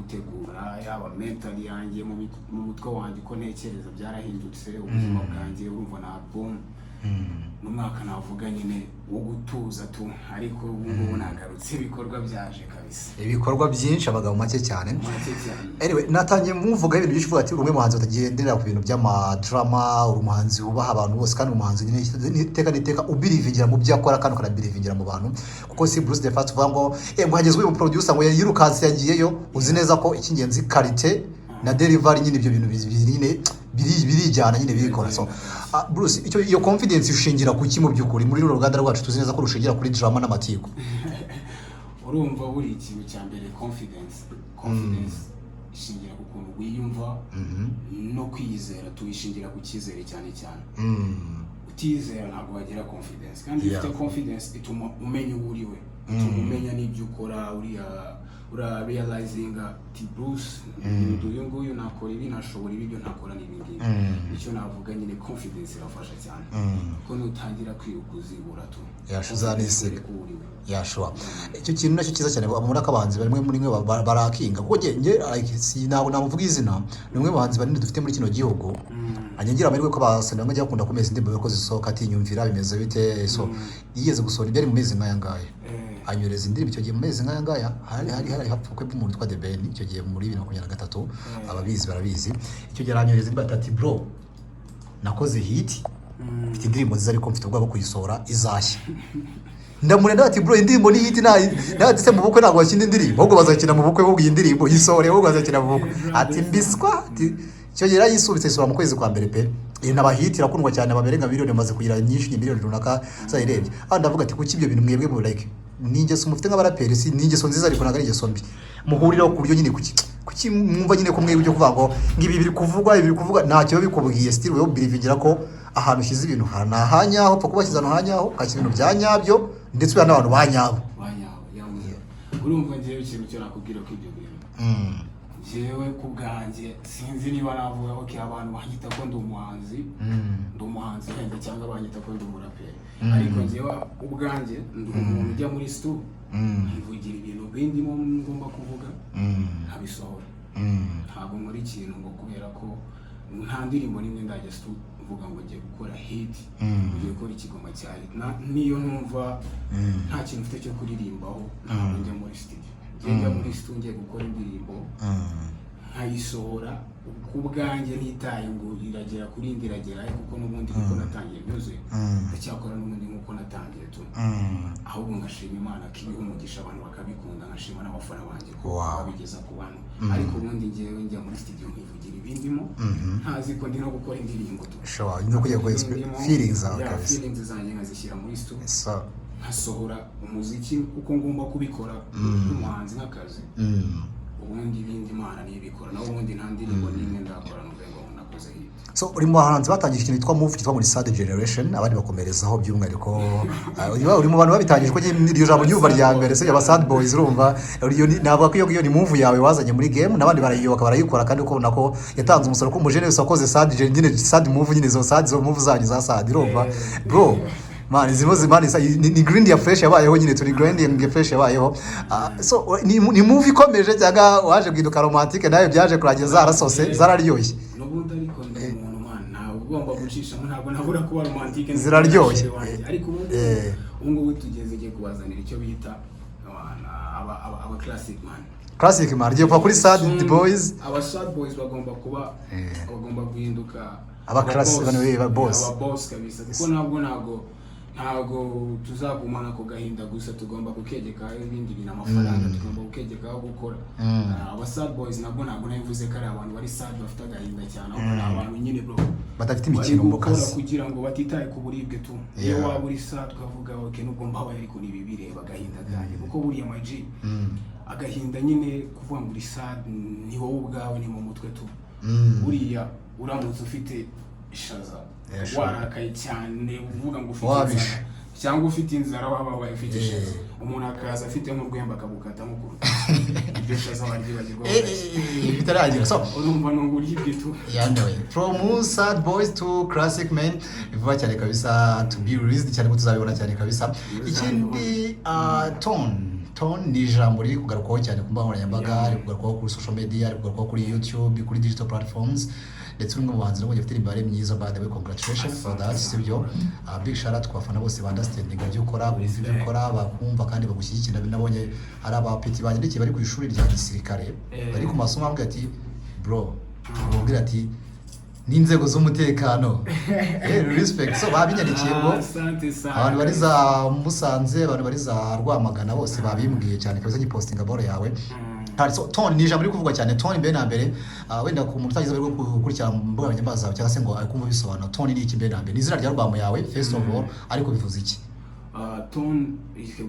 gutegura, yaba mentally yanjye, mu mutwe wanjye uko ntekereza byarahindutse, ubuzima bwanjye. Urumva na album n'umwaka navuga nyine wo gutuza tu, ariko ubu ngubu nagarutse, ibikorwa byaje kabisa. Ibikorwa byinshi, abagabo make cyane. Make cyane. Anyway, natangiye muvuga ibintu byinshi, uvuga ati uri umwe mu bahanzi batagendera ku bintu by'amadrama, uri umuhanzi wubaha abantu bose, kandi umuhanzi nyine iteka n'iteka ubelievingira mu byo akora kandi ukanabelievingira mu bantu, kuko si Bruce the First uvuga ngo ngo hagezwe uyu producer ngo yirukanse yagiyeyo. Uzi neza ko icy'ingenzi qualité na delivery nyine, ibyo bintu nyine birijyana nyine, birikora. So Bruce, icyo iyo confidence ishingira ku ki mu by'ukuri muri runo ruganda rwacu tuzi neza ko rushingira kuri drama n'amatiku? Urumva buri ikintu cya mbere, confidence ishingira ku kuntu wiyumva no kwiyizera, tuyishingira ku cyizere cyane cyane. Utizera ntabwo wagira confidence, kandi iyo ufite confidence ituma umenya uwo uri we, ituma umenya n'ibyo ukora, uriya ura realizinga ati Bruce ndi uyu nguyu, nakora ibi, nashobora ibi, ibyo ntakora ni ibi ngibi. Icyo navuga nyine, confidence irafasha cyane, kuko nutangira kwiruka uzibura tu. Yeah, uzanisiga. Confidence uwo uri we. Yashuwa, icyo kintu nacyo cyiza cyane muri akabanzi bamwe muri mwe barakinga, kuko nge like, si ntabwo namuvuga izina, ni umwe mu bahanzi banini dufite muri kino gihugu. Anyangira amahirwe ko abasani bamwe bajya bakunda kumeza indirimbo yuko zisohoka atinyumvira bimeze bite. So yigeze gusohora ibyari mu mezi nk'aya ngaya, anyohereza indirimbo icyo gihe mu mezi nk'aya ngaya, hari hapfa ubukwe bw'umuntu witwa The Ben icyo gihe muri 2023, ababizi barabizi. Icyo gihe aranyohereza indirimbo ati: "Bro, nakoze hit, mfite indirimbo nziza, ariko mfite ubwoba bwo kuyisohora izashya." Ndamurenda ati: "Bro, indirimbo ni hit, nta se mu bukwe ntabwo bakina indirimbo, ahubwo bazakina mu bukwe, ahubwo iyi ndirimbo yisohore, ahubwo bazakina mu bukwe." Ati: "Mbiswa." Ati icyo gihe yarayisubitse, isohora mu kwezi kwa mbere pe. Iyi naba hit, irakundwa cyane, ababerenga miliyoni bamaze kugira nyinshi, ni miliyoni runaka zayirebye. Aho ndavuga ati: "Kuki ibyo bintu mwebwe mu like ni ingeso mufite nk'abaraperi, si ni ingeso nziza, ariko ntabwo ari ingeso mbi muhuriraho ku buryo nyine kuki mwumva nyine ko mwebwe ibyo kuvuga ngo ibi biri kuvugwa, ibi biri kuvugwa, ntacyo biba bikubwiye? Still wowe ubelievingira ko ahantu ushyize ibintu ni ahanyaho, upfa kuba washyize ahantu hanyaho, ukashyira ibintu bya nyabyo, ndetse uriya n'abantu ba nyabo." Banyawe yawe, urumva ngewe ikintu cyo nakubwira ko ibyo bintu, njyewe ku bwanjye sinzi niba navuga ko abantu banyita ko ndi umuhanzi, ndi umuhanzi wenda, cyangwa banyita ko ndi umuraperi, ariko njyewe ubwanjye ndi umuntu ujya muri stu nkivugira ibintu bindimo ngomba kuvuga, nkabisohora. Ntabwo nkora ikintu ngo kubera ko nta ndirimbo n'imwe ndajya stu mvuga ngo ngiye gukora hit, ngiye gukora ikigoma cya hit. Niyo numva nta kintu mfite cyo kuririmbaho, ntabwo njya muri studio. Ngiye njya muri studio ngiye gukora indirimbo, nkayisohora ku bwanjye, ntitaye ngo iragera kuri indi, iragera he, kuko n'ubundi nkuko natangiye byuzuye ndacyakora n'ubundi nkuko natangiye tu. Ahubwo ngashima Imana ko ibiha umugisha, abantu bakabikunda, ngashima n'abafana banjye ko babigeza ku bantu. Ariko ubundi ngewe njya muri studio nkivugira ibindimo, ntazi ko ndi no gukora indirimbo tu. Sure, no kujya ku Ibindimo, feelings zawe yeah, kabisa. Feelings zanjye nkazishyira muri studio, So nkasohora umuziki kuko ngomba kubikora nk'umuhanzi, nk'akazi. Ubundi ibindi Imana niyo ibikora, naho ubundi nta ndirimbo n'imwe ndakora numve ngo nakoze hit. So uri mu bahanzi batangije ikintu cyitwa move, cyitwa muri sad generation, abandi bakomerezaho. By'umwihariko uri mu bantu babitangije, ko iryo jambo nyumva rya mbere se aba sad boys. Urumva iyo navuga ko iyo ni move yawe wazanye muri game, n'abandi barayiyoboka, barayikora, kandi ukabona ko yatanze umusaruro, ko umujene wese wakoze sad nyine, sad move nyine, izo sad, izo move zanyu za sad. Urumva bro, man, zimwe man, ni grind ya fresh yabayeho nyine, turi grind ya fresh yabayeho. So ni move ikomeje cyangwa waje guhinduka romantique nawe, byaje kurangira zarasose, zararyoshye? N'ubundi ariko ndi umuntu, man, ntabwo ugomba gucishamo, ntabwo nabura kuba romantique. Ziraryoshye. Ariko ubu ngubu ubu ngubu tugeze igihe kubazanira icyo bita aba classic man. Classic man, ugiye kuva kuri sad boys. Aba sad boys bagomba kuba bagomba guhinduka Aba classic, boss. bano ba boss. Aba boss kabisa, kuko ntabwo tuzagumana ako gahinda gusa, tugomba kukegekaho ibindi bintu, amafaranga, tugomba kukegekaho gukora. Aba sad boys nabwo ntabwo nabivuze ko ari abantu bari sad, bafite agahinda cyane, ahubwo ni abantu nyine bro badafite bari imikino mu gukora kazi kugira ngo batitaye ku buribwe tu. Iyo waba uri sad ukavuga: "Okay, nubwo mbabaye, ariko ni ibi bireba agahinda kanjye," kuko buriya my G, agahinda nyine, kuvuga ngo uri sad, ni wowe ubwawe, ni mu mutwe tu. Buriya uramutse ufite ishaza, warakaye cyane, uvuga ngo ufite Wabishe. inzara, cyangwa ufite inzara, wababaye, ufite ishaza, umuntu akaza afite nk'urwembe akagukata nko ku rutugu, iryo shaza waryibagirwa. Bitaragira so. Urumva ni uburibwe tu. Yeah, anyway, from sad boys to classic men, vuba cyane kabisa, to be released cyane ko tuzabibona cyane kabisa. Ikindi, tone Tone ni ijambo riri kugarukwaho cyane ku mbuga nkoranyambaga, riri kugarukwaho kuri social media, riri kugarukwaho kuri YouTube, kuri digital platforms, ndetse n'umwe mu bahanzi nabonye afite imibare myiza. By the way, congratulations for that, sibyo? Big shout out ku bafana bose ba understanding ibyo ukora, bumva ibyo ukora, bakumva kandi bagushyigikira. Nabonye hari abapeti banyandikiye bari ku ishuri rya gisirikare, bari ku masomo, bambwira ati: "Bro," bambwira ati n'inzego z'umutekano, respect. So babinyandikiye ngo Asante sana. abantu bari za Musanze, abantu bari za Rwamagana, bose babimbwiye cyane kabisa ngipostinga boro yawe. So Tone ni ijambo riri kuvugwa cyane. Tone mbere na mbere, wenda ku muntu utagize amahirwe yo gukurikira mu mbuga nkoranyambaga zawe cyangwa se ngo akumve bisobanura, Tone ni iki mbere na mbere? Ni izina rya album yawe first of all, ariko bivuze iki? Tone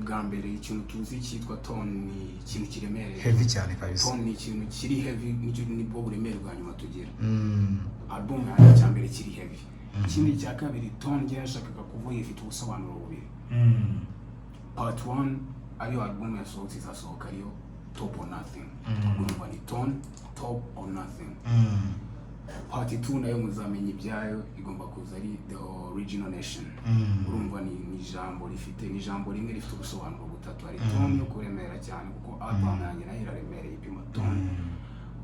bwa mbere, ikintu tuzi cyitwa tone ni ikintu kiremereye. Heavy cyane kabisa. Tone ni ikintu kiri heavy, nicyo nibwo buremere bwa nyuma tugira. Album yanjye cya mbere kiri heavy. Ikindi cya kabiri, tone njye yashakaga kuvuga ifite ubusobanuro bubiri. Part 1 ariyo album yasohotse, izasohoka, ariyo Top or Nothing. Urumva ni tone, top or nothing. Part 2 nayo muzamenya ibyayo, igomba kuza ari The Original Nation. Urumva ni ijambo rifite, ni ijambo rimwe rifite ubusobanuro butatu. Hari tone yo kuremera cyane, kuko album yanjye nayo iraremereye, ipima tone.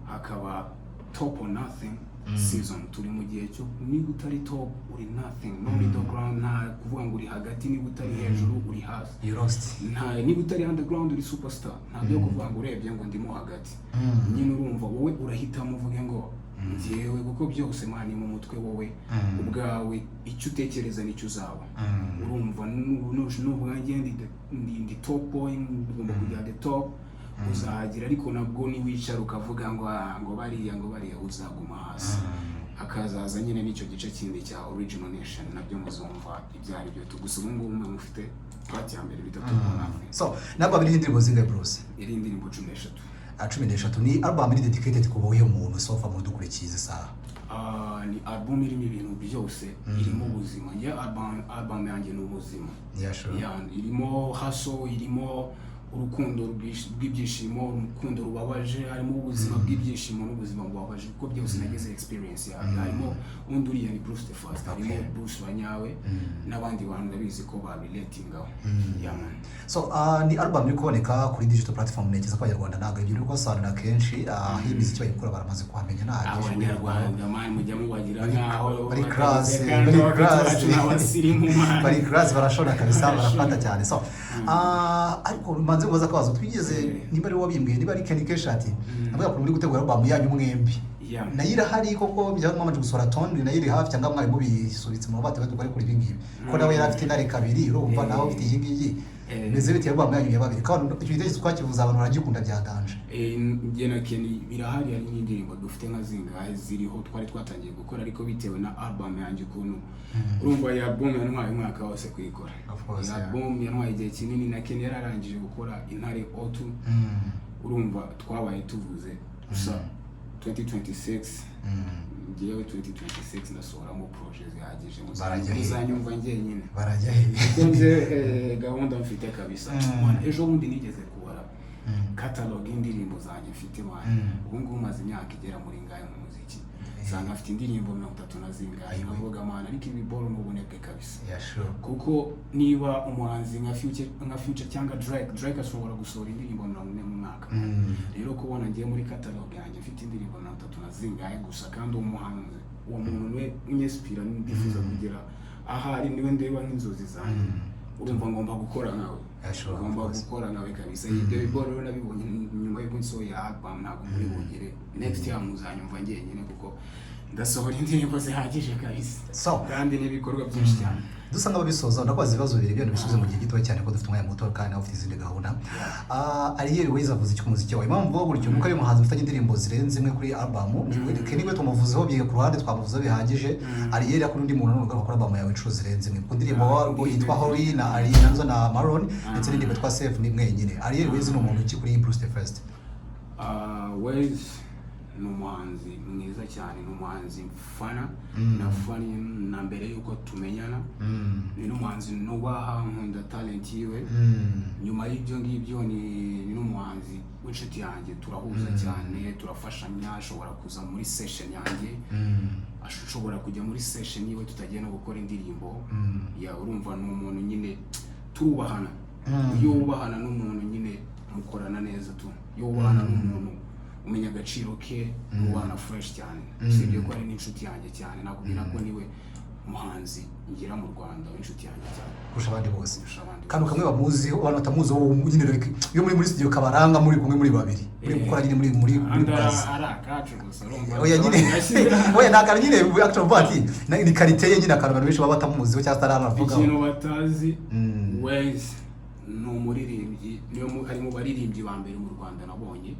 Hakaba top or nothing season, turi mu gihe cyo niba utari top uri nothing, no middle ground, nta kuvuga ngo uri hagati. Niba utari hejuru uri hasi. You lost. Nta niba utari underground uri superstar, nta byo kuvuga ngo urebye ngo ndimo hagati. Nyine urumva wowe urahitamo uvuge ngo njyewe, kuko byose man mu mutwe wowe ubwawe, icyo utekereza nicyo uzaba. Urumva nuvuga njye ndi top boy, ngomba kujya the top, uzahagera. Ariko nabwo niwicara ukavuga ngo "Ah, ngo bariya, ngo bariya," uzaguma hasi. Hakazaza nyine n'icyo gice kindi cya Original Nation, nabyo muzumva ibyo ari byo. Gusa ubu ngubu mwe mufite part ya mbere bita Top or Nothing. So ntabwo abiri indirimbo zingahe, Bruce? Yari indirimbo 13. 13. Ni album iri dedicated ku buhe muntu so far mu dukurikiye izi saha? Ah, ni album irimo ibintu byose, irimo ubuzima. Njye album yanjye ni ubuzima. Yeah, sure. Yeah, irimo hustle, irimo urukundo rw'ibyishimo, urukundo rubabaje, harimo ubuzima bw'ibyishimo n'ubuzima bubabaje, kuko byose nagize experience yabyo. Harimo undi uriya ni Bruce the First, harimo Bruce wa nyawe n'abandi bantu ndabizi ko babirelatingaho. Yeah, man. So ni album iri kuboneka kuri digital platform. Ntekereza ko Abanyarwanda ntabwo ibyo uri kubasobanurira kenshi, aho imiziki bayikura baramaze kuhamenya, nta byinshi. Abanyarwanda man, mujya mubagira nkaho bari batagize, class, kandi bari abacu class. ni abasirimu man. Bari class, barashona kabisa, barafata cyane. So ariko mbanze kubaza akabazo twigeze, niba ari wowe wabimbwiye, niba ari Kenny K-Shot, avuga ko muri gutegura album yanyu mwembi. Nayo irahari koko? Byaba mwamaze gusohora Tone, nayo iri hafi, cyangwa mwari mubisubitse mu bate dukore kuri ibi ngibi, ko nawe yari afite intare kabiri, urumva nawe ufite iyi ngiyi? Meze bite album yanyu ya babiri? Kandi icyo gitekerezo twakivuze, abantu baragikunda bya danger. Njye na Kenny birahari, hari n'indirimbo dufite nka zingahe ziriho twari twatangiye gukora, ariko bitewe na album yanjye ukuntu, urumva iyi album yantwaye umwaka wose kuyikora. Of course, Iyi yeah. album yantwaye igihe kinini, na Kenny yararangije gukora Intare O2. Urumva twabaye tuvuze gusa 2026, njyewe 2026 ndasohoramo projet zihagije. Barajya he? Muzanyumva njyenyine. Barajya he? Kuko nje gahunda mfite kabisa. Man, ejo bundi nigeze kubara catalog y'indirimbo zanjye mfite, man. Ubu ngubu maze imyaka igera muri ngahe mu muziki, usanga mfite indirimbo 30 na zingahe. Ayiwe. Nkavuga man, ariko ibi boro ni ubunebwe kabisa. Yeah, sure. Kuko niba umuhanzi nka Future cyangwa Drake ashobora gusohora indirimbo 40 mu mwaka. Rero kubona ngiye muri catalog yanjye mfite indirimbo 30 na zingahe gusa, kandi uwo muhanzi, uwo muntu niwe unyinspira, ndifuza kugera ahari, niwe ndeba nk'inzozi zanjye. Urumva ngomba gukora nkawe. Yeah, sure, of Ugomba course. gukora nkawe kabisa. Ibyo biboro rero nabibonye nyuma y'uko nsohoye album, ntabwo muri bugere next year muzanyumva njyenyine, kuko ndasohora indirimbo zihagije kabisa. So kandi n'ibikorwa byinshi cyane. Dusa nk'ababisoza, ndakubaza ibibazo bibiri byose bisubize mu gihe gito cyane, ko dufite umwanya muto kandi nawe ufite izindi gahunda. Ariel Wayz avuze iki ku muziki wawe? Impamvu mvuga gutyo nuko ari umuhanzi ufitanye indirimbo zirenze imwe kuri album. Ni Kenny we tumuvuzeho byiga ku ruhande, twamuvuzeho bihagije. Ariel kuri undi muntu n'ugaruka kuri album yawe inshuro zirenze imwe ku ndirimbo yitwa Holly na Ariel nazo na Maron, ndetse n'indirimbo yitwa Safe ni mwenyine. Ariel Wayz ni umuntu ki kuri Bruce the First? Wayz ni umuhanzi mwiza cyane, ni umuhanzi mfana na fani na mbere yuko tumenyana. Ni n'umuhanzi nubaha, nkunda talent yiwe. Nyuma y'ibyo ngibyo ni n'umuhanzi w'inshuti yanjye, turahuza cyane, turafashanya. Ashobora kuza muri session yanjye, ashobora kujya muri session yiwe tutagiye no gukora indirimbo. Ya, urumva ni umuntu nyine turubahana. Iyo wubahana n'umuntu nyine. Mukorana neza tu. Iyo ubana n'umuntu umenya agaciro ke, mubana fresh cyane. Usibye ko ari n'inshuti yanjye cyane, nakubwira ko niwe muhanzi ngira mu Rwanda w'inshuti yanjye cyane kurusha abandi bose. Kurusha abandi. Kandi kamwe bamuziho, abantu batamuziho nyine, like, iyo muri studio kabaranga muri kumwe muri babiri muri gukora nyine muri Andi kazi. Ari akacu gusa, urumva. Oya nyine, oya, ntabwo ari nyine actually uvuga ati ni qualité ye nyine, akantu abantu benshi baba batamuziho cyangwa ataranavugaho. Ikintu batazi, Wayz ni umuririmbyi, niyo ari mu baririmbyi ba mbere mu Rwanda nabonye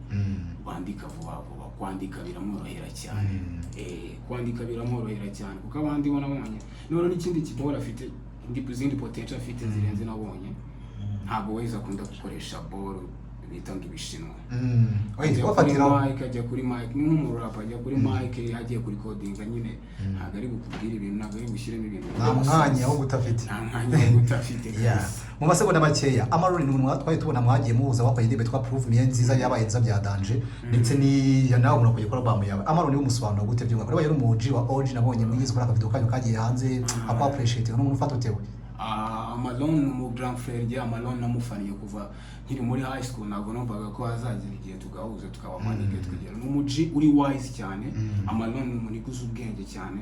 bandika vuba vuba. Kwandika biramworohera cyane. Kwandika biramworohera cyane kuko abandi bo nabonye none n'ikindi kibora afite, indi izindi potential afite zirenze nabonye. Ntabwo Wayz akunda gukoresha boro bita ngo ibishinwa. Oya, Ajya kuri bafatiraho. mic, ajya kuri mic ni nk'umurapa, ajya kuri mic agiye kurikodinga nyine, ntabwo ari bukubwire ibintu, ntabwo ari bushyiremo ibintu. Nta mwanya wo gutafite. Nta mwanya wo gutafite kabisa. Mu masegonda makeya, Amalon ni umuntu twari tubona mwagiye muhuza bakoze indirimbo yitwa Prove Me nziza, yabaye nziza bya danger, ndetse ni ya nawe umuntu akwiye gukora album yawe. Amalon niwe umusobanuro gute by'umwihariko? Niba yari umu OG wa OG, nabonye mwize kuri aka video kanyu kagiye hanze akwa appreciate n'umuntu ufata utewe. Ah, Amalon ni umu grand frère. Njye Amalon namufaniye kuva nkiri muri high school. Ntabwo numvaga ko hazagira igihe tugahuza, tukaba manike tukagera. Ni umu G uri wise cyane. Amalon ni umuniga uzi ubwenge cyane,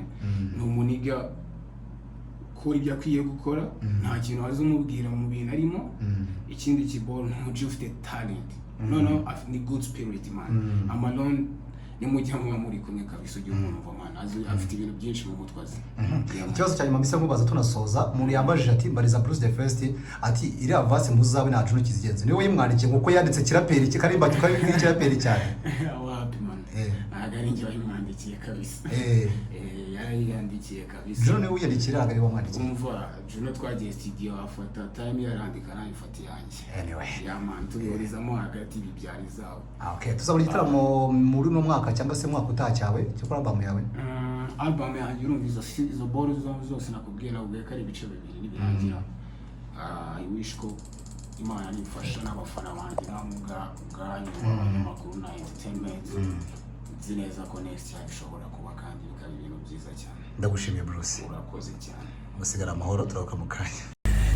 ni umuniga ukora ibyo akwiye gukora, nta kintu waza umubwira mu bintu arimo. Ikindi kiboro, ni umu G ufite talent, noneho ni good spirit man. Amalon nimujya muba muri kumwe kabisa ujya umwumva man, azi, afite ibintu byinshi mu mutwe azi. Yeah, man. Ikibazo cya nyuma mbise nkubaza tunasoza, umuntu yambajije ati: "Mbariza Bruce the First," ati "iriya verse muzabe nta Juno Kizigenza niwe wayimwandikiye nkuko yanditse kiraperi kikarimba kikari kiraperi cyane?" Wapi man. Ntabwo ari njye wayimwandikiye kabisa. Yarayiyandikiye kabisa. Juno niwe wiyandikira, ntabwo ari we wamwandikiye? Umva, Juno twagiye studio afata time yarandika, nawe ifata iyanjye. Anyway. Yeah man, tubihurizamo hagati bibyara izabo. Ah, okay, tuzabona igitaramo muri uno mwaka cyangwa se mwaka utaha cyawe cyo kuri album yawe? Album yanjye, urumva izo boro zose nakubwiye, nakubwiye ko ari ibice bibiri. Nibirangira, ah, I wish ko Imana nimfasha n'abafana banjye namwe ubwanyu abanyamakuru na entertainment, nzi neza ko next year bishobora kuba kandi bikaba ibintu byiza cyane. Ndagushimiye, Bruce. Urakoze cyane. Musigara amahoro, turaruka mu kanya.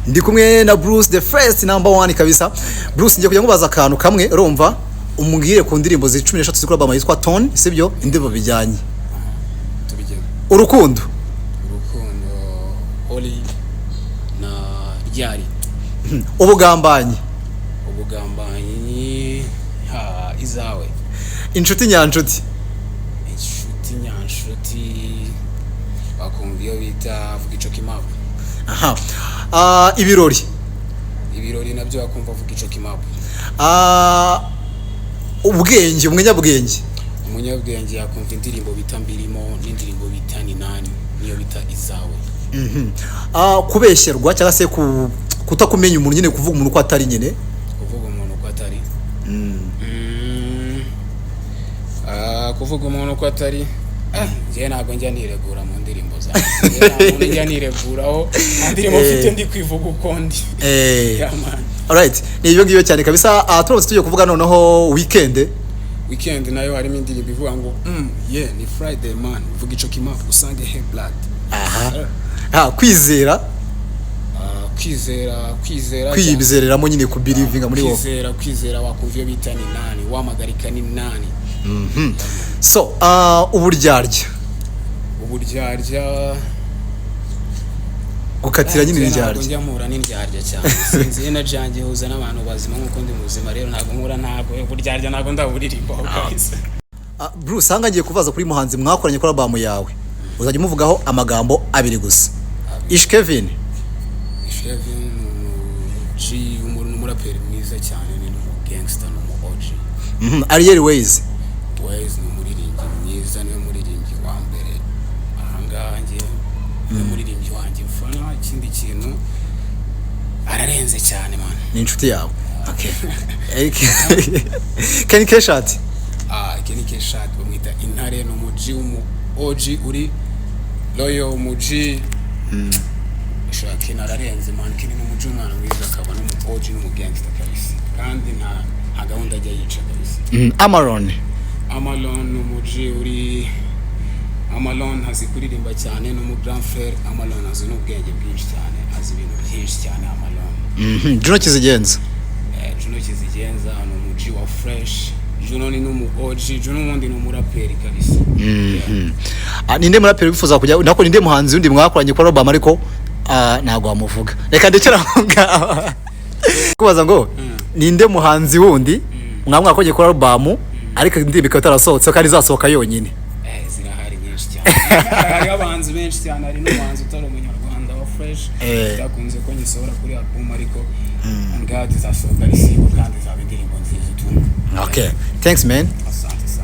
Ndi kumwe na Bruce the First, number one kabisa. Bruce, ngiye kujya nkubaza akantu kamwe, urumva umubwire ku ndirimbo zi 13 zikora album yitwa Tone, sibyo? Indirimbo bijyanye. Tubigemo. Urukundo. Urukundo, Oli na ryari. Ubugambanyi. Ubugambanyi, ha, izawe. Inshuti nyanshuti. Inshuti nyanshuti, bakumva iyo bita Vuga Ico Kimapu. Aha. Ah, ibirori. Ibirori nabyo bakumva Vuga Ico Kimapu. Ah, ubwenge, umunyabwenge. Umunyabwenge yakumva indirimbo bita Mbirimo n'indirimbo bita Ninani niyo bita Izawe. Ah, kubeshyerwa cyangwa se kutakumenya umuntu nyine, kuvuga umuntu uko atari nyine. Kuvuga umuntu uko atari. Ah, kuvuga umuntu uko atari, njyewe ntabwo njya niregura mu ndirimbo zanjye. Njyewe nta muntu njya nireguraho, nta ndirimbo mfite ndi kwivuga uko ndi. Yeah, man. Alright, ni ibyo ngibyo cyane kabisa. Ah, turamutse tugiye kuvuga noneho Weekend. Weekend nayo harimo indirimbo ivuga ngo yeah, ni Friday man, vuga ico kimafu usange he blood. Aha. Ah, kwizera. Ah, kwizera, kwizera. Kwiyizereramo nyine, kubirivinga muri wowe. Kwizera, kwizera wakumva iyo bita Ni Nani, wamagarika ni nani. So uburyarya. Uburyarya. Gukatira nyine. Njye ntabwo Indyarya. njya mpura n'indyarya cyane, sinzi, energy yanjye ihuza n'abantu bazima nk'uko ndi muzima. Rero ntabwo mpura, ntabwo uburyarya ntabwo ndaburirimbaho kabisa. Ah, Bruce, hanga ngiye kubaza kuri muhanzi mwakoranye kuri album yawe, uzajya umuvugaho amagambo abiri gusa. Ish Kevin. Kevin ni umu G, ni umuraperi mwiza cyane, ni n'umu gangster, ni umu OG. Ariel Ways. Ways ni umuririmbyi mwiza, niwe muririmbyi wa mbere ahangaha njye, niwe muririmbyi wanjye mfana. Ikindi kintu, ararenze cyane man. Ni inshuti yawe, okay. Kenny K-Shot. Ah, Kenny K-Shot bamwita intare, ni umu G w'umu OG uri loyal, umu G. Shaka Kenny ararenze man. Kenny ni umu G, umwana mwiza, akaba n'umu OG n'umu gangster kabisa, kandi nta gahunda ajya yica kabisa. Amalon. Amalon ni umu G uri, Amalon azi kuririmba cyane, ni umu grand frère. Amalon azi n'ubwenge bwinshi cyane, azi ibintu byinshi cyane Amalon. Juno Kizigenza. Juno Kizigenza ni umuji wa fresh. Juno ni n'umu OG. Juno ubundi ni umuraperi kabisa. Yeah. Ah, ninde muraperi wifuza kujya, nako ninde muhanzi wundi mwakoranye kuri album, ariko ntabwo wamuvuga? Reka ndekera aho ngaho. Kubaza ngo ninde muhanzi wundi mwakoranye kuri album, ariko indirimbo ikaba itarasohotse kandi izasohoka yonyine? Zirahari nyinshi cyane. Hariho abahanzi benshi cyane. Hari n'umuhanzi utari umunyarwanda wa fresh byakunze ko nyisohora kuri album, ariko on God izasohoka ari single kandi izaba indirimbo nziza tu. Okay, thanks, man. Asante sana.